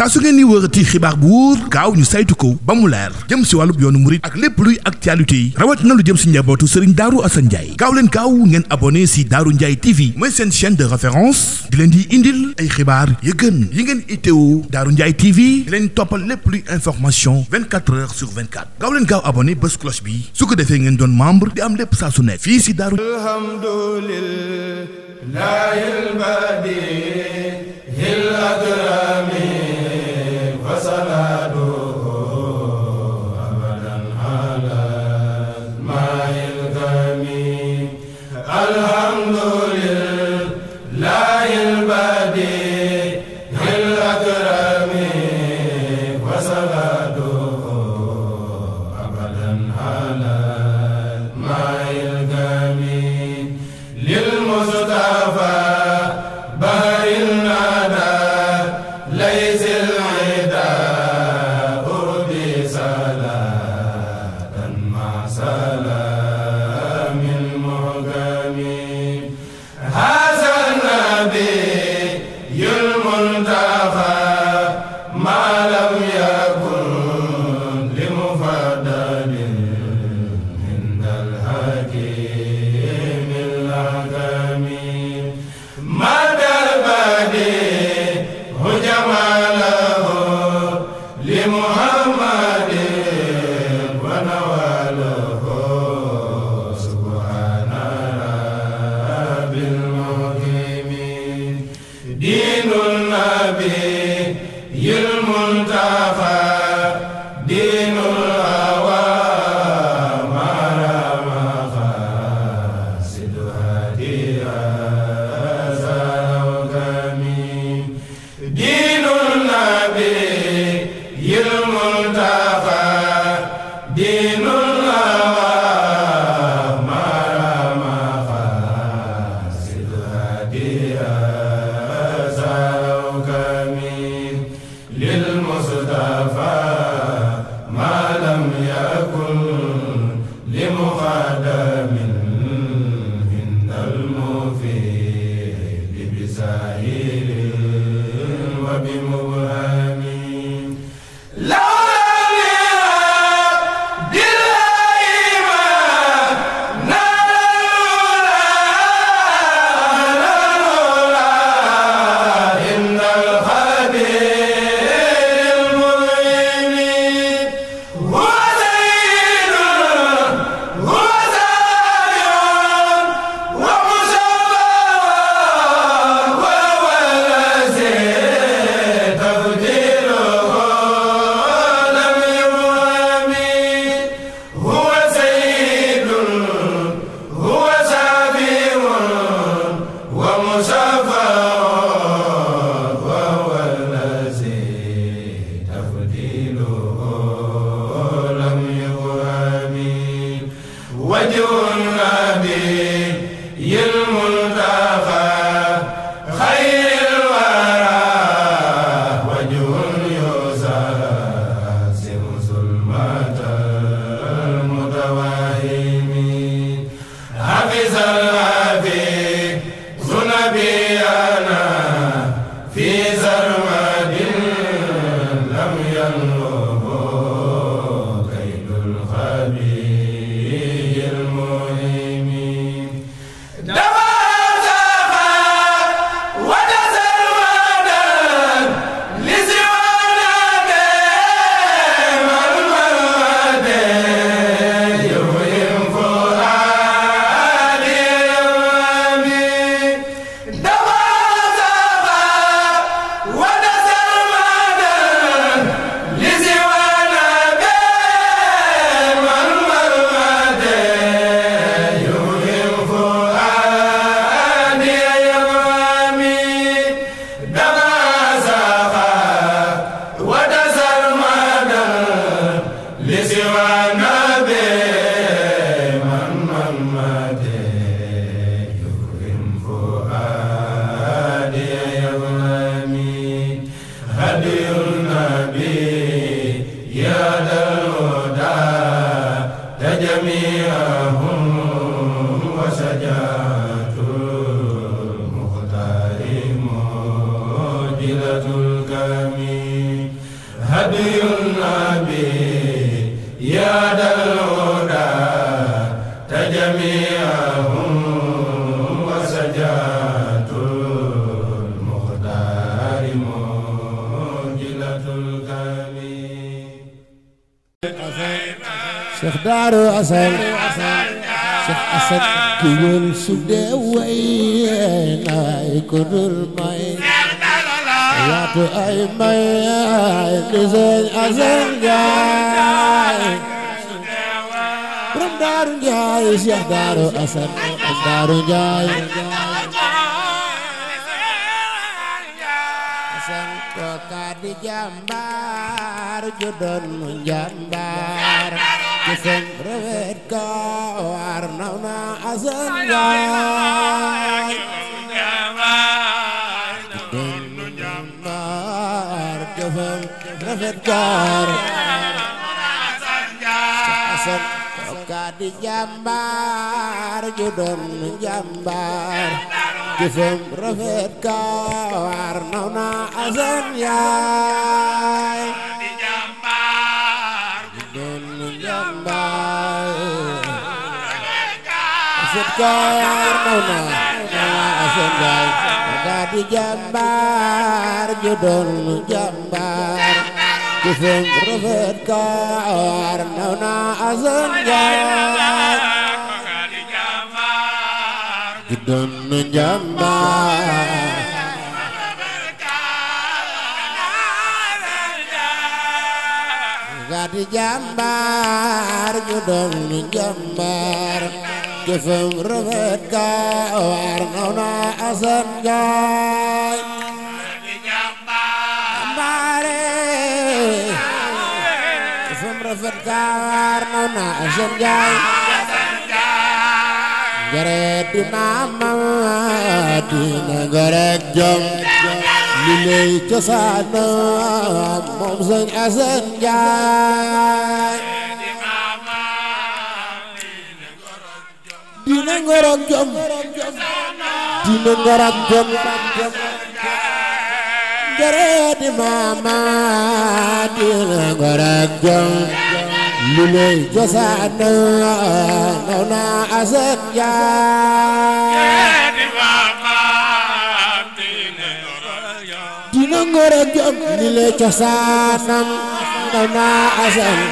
saa su ngeen ni wërati xibaar bu wóor gaaw ñu saytu ko ba mu leer jëm si wàllub yoonu murit ak lépp luy actualité yi rawat na lu jëm si njabootu Serigne Darou Assane Ndiaye gaaw leen gaaw ngeen abonné si Darou Ndiaye TV mooy seen chaîne de référence di leen di indil ay xibaar yu gën yi ngeen itteewu Darou Ndiaye TV di leen toppal lépp luy information 24 heures sur 24 gaaw leen gaaw abonné bés cloche bi su ko defee ngeen doon membre di am lépp saa su ne fii si Darou. الكامل Cheikh Darou Assane Cheikh Assane ki wël su dee way naay ko dul may yaatu ay may di Sëñ Assane Ndiaye borom Darou Ndiaye Cheikh Darou Assane Darou Ndiaye Assane ko ka di jàmbaar ju doon jàmbaar Jëfëm rafet ka war naw na Assane Ndiaye jëfëm rafet ka Assane ka di jàmbaar ju doon jàmbaar jëfëm rafet ka war naw na Assane Ndiaye Setkar nauna Assane Ndiaye ka di jàmbaar ju doon jàmbaar jëfëm rafet ka war nauna Assane Ndiaye ju doon jàmbaar ka di jàmbaar ju doon jàmbaar jëfëm rafet ka war naw na Assane Ndiaye jàmbaare jëfëm rafet ka war naw na Assane Ndiaye jareet di maamam dina gorek jom li lay cosaanam moom Sëñ Assane Ndiaye dina ngorok jom dina ngorok jom jareet di maama dina ngorok jom li lay cosaanam naw na Assane Ndiaye dina ngorok jom li lay cosaanam naw na Assane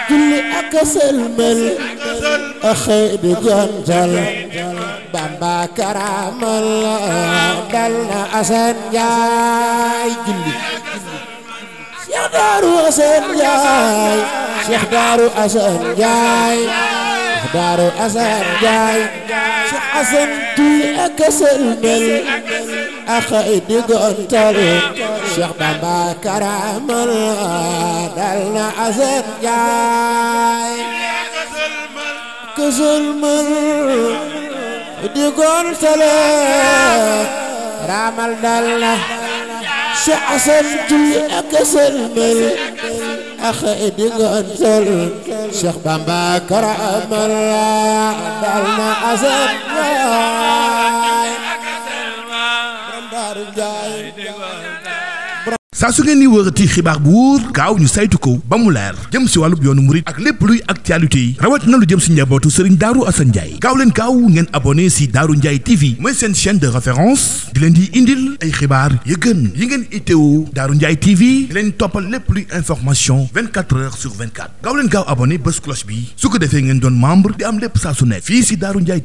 julli ak sëlmal xëy di gontal Bamba karamal dal na Assane Ndiaye julli Cheikh Darou Assane Ndiaye Cheikh Darou Assane Ndiaye Cheikh Darou Assane Ndiaye Cheikh Assane julli ak sëlmal xëy di gontal Cheikh Bamba karamal dal na Assane Ndiaye kësulmal di gontale ramal dal na Cheikh Assane julli ak kësulmal xëy di gontal Cheikh Bamba karamal dal na Assane Ndiaye saa su ngeen ni wërati xibaar bu wóor gaaw ñu saytu ko ba mu leer jëm si wàllub yoonu murit ak lépp luy actualité yi rawat na lu jëm si njabootu Serigne Darou Assane Ndiaye gaaw leen gaaw ngeen abonné si Darou Ndiaye TV mooy seen chaîne de référence di leen di indil ay xibaar yu gën yi ngeen itteewu Darou Ndiaye TV di leen toppal lépp luy information 24 heures sur 24 gaaw leen gaaw abonné bés cloche bi su ko defee ngeen doon membre di am lépp saa su nekk fii si Darou Ndiaye